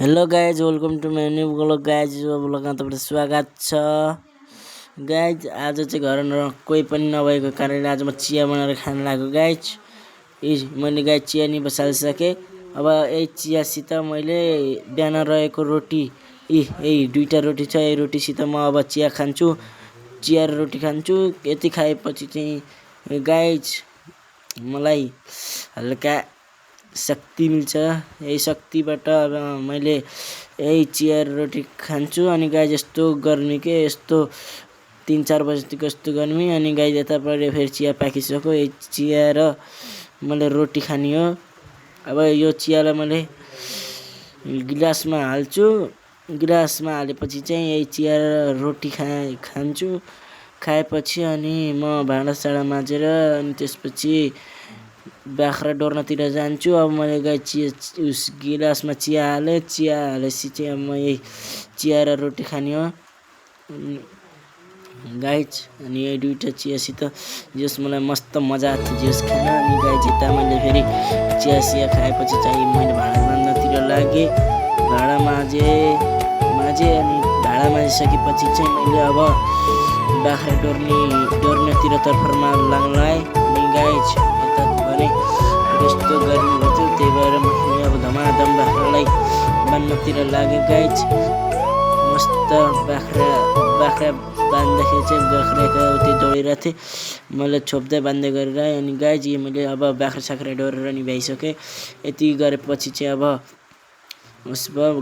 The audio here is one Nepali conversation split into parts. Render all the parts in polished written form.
Hello guys, welcome to my new blog guys. यो ब्लगमा तपाईँलाई स्वागत छ गाइज। आज चाहिँ घरमा कोही पनि नभएको कारणले आज म चिया बनाएर खान लाग्यो गाइज। मैले गाइज चिया नि बसालिसकेँ। अब यही चियासित मैले बिहान रहेको रोटी यही दुईटा रोटी छ। यही रोटीसित म अब चिया खान्छु, चिया र रोटी खान्छु। यति खाएपछि चाहिँ गाइज मलाई हल्का शक्ति मिल्छ। यही शक्तिबाट अब मैले यही चिया र रोटी खान्छु। अनि गाइज यस्तो गर्मी के यस्तो 3-4 बजेतिरको यस्तो गर्मी। अनि गाइज यतापट्टि फेरि चिया पाकिसक्यो। यही चिया र मैले रोटी खाने हो। अब यो चियालाई मैले गिलासमा हाल्छु। गिलासमा हालेपछि चाहिँ यही चिया र रोटी खान्छु। खाएपछि अनि म भाँडासाँडा माझेर अनि त्यसपछि बाख्रा डोर्नतिर जान्छु। अब मैले गाइज गिलासमा चिया हालेँ। चिया हालेपछि चाहिँ अब म यही चिया र रोटी खाने हो गाइज। अनि यही दुईटा चियासित जस मलाई मस्त मजा आएको थियो जस खान। अनि गाइज यता मैले फेरि चिया खाएपछि चाहिँ मैले भाँडा मान्नतिर लागेँ। भाँडा माझेँ अनि भाँडा माझिसकेपछि चाहिँ मैले अब बाख्रा डोर्नेतिर तर्फरमा लाग्लाएँ। अनि गाइज यता भने यस्तो गर्मी हुन्थ्यो, त्यही भएर मैले अब धमाधम बाख्रालाई बान्नतिर लागेँ गाइज। मस्त बाख्रा बाँध्दाखेरि चाहिँ बाख्राको उति दौडिरहेको थिएँ। मैले छोप्दै बाँध्दै गरेर अनि गाइज मैले अब बाख्रा साख्रा डोरेर नि भ्याइसकेँ। यति गरेपछि चाहिँ अब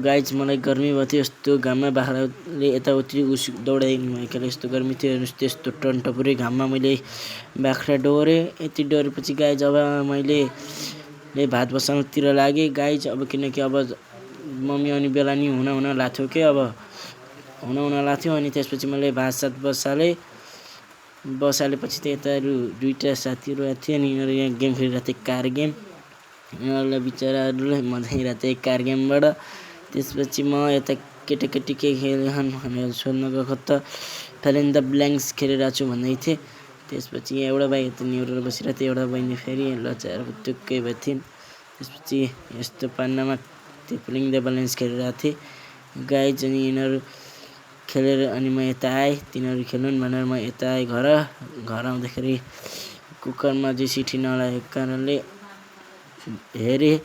गाइज मलाई गर्मी भएको थियो। यस्तो घाममा बाख्राले यताउति दौडाइदिनु भएकोले यस्तो गर्मी थियो। त्यस्तो टन्टपुरै घाममा मैले बाख्रा डोरेँ। यति डोरेपछि गाइज अब मैले भात बसाउनुतिर लागेँ गाइज। अब किनकि अब मम्मी आउने बेला नि हुन लाग्थ्यो के अब हुन लाग्थ्यो। अनि त्यसपछि मैले भात सात बसालेपछि त यता दुईटा साथीहरू आएको थियो। अनि यिनीहरू यहाँ गेम खेलिरहेको थिए, कार गेम। यिनीहरूलाई बिचराहरूलाई मजा आइरहेको थियो कार गेमबाट। त्यसपछि म यता केटाकेटी के खेल्छन् भनेर सोध्न गएको त फिल इन द ब्ल्याङ्क्स खेलिरहेको छु भन्दै थिएँ। त्यसपछि एउटा भाइ यता निहुरेर बसिरहेको थियो, एउटा बहिनी फेरि लचाएर टुक्कै भएको थिइन्। त्यसपछि यस्तो पान्नामा त्यो फिल इन द ब्ल्याङ्क्स खेलिरहेको थिएँ गाइज। अनि यिनीहरू खेलेर अनि म यता आएँ तिनीहरू खेल्नुन् भनेर म यता आएँ घर आउँदाखेरि कुकरमा चाहिँ सिटी नलागेको कारणले हेरेँ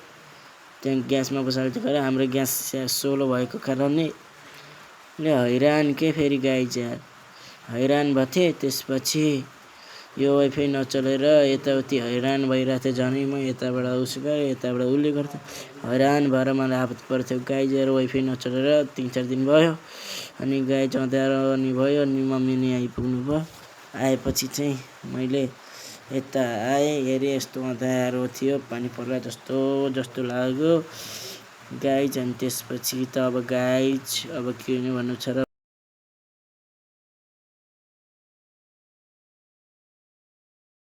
त्यहाँ ग्यासमा बसाल्छु गरेर हाम्रो ग्यास सोलो भएको कारणले हैरान के फेरि गाइज यार हैरान भएको थिएँ। त्यसपछि यो वाइफाई नचलेर यताउति हैरान भइरहेको थियो। झनै म यताबाट उसो गरेँ यताबाट उसले गर्थ्यो। हैरान भएर मलाई आपत पर्थ्यो गाइज यार वाइफाई नचलेर 3-4 दिन भयो। अनि गाइज अँध्यारो नि भयो। अनि मम्मी नि आइपुग्नु भयो। आएपछि चाहिँ मैले यता आएँ हेरेँ यस्तो अँध्यारो थियो, पानी पर्ला जस्तो लाग्यो गाइज। अनि त्यसपछि त अब गाइज अब के भन्नु छ र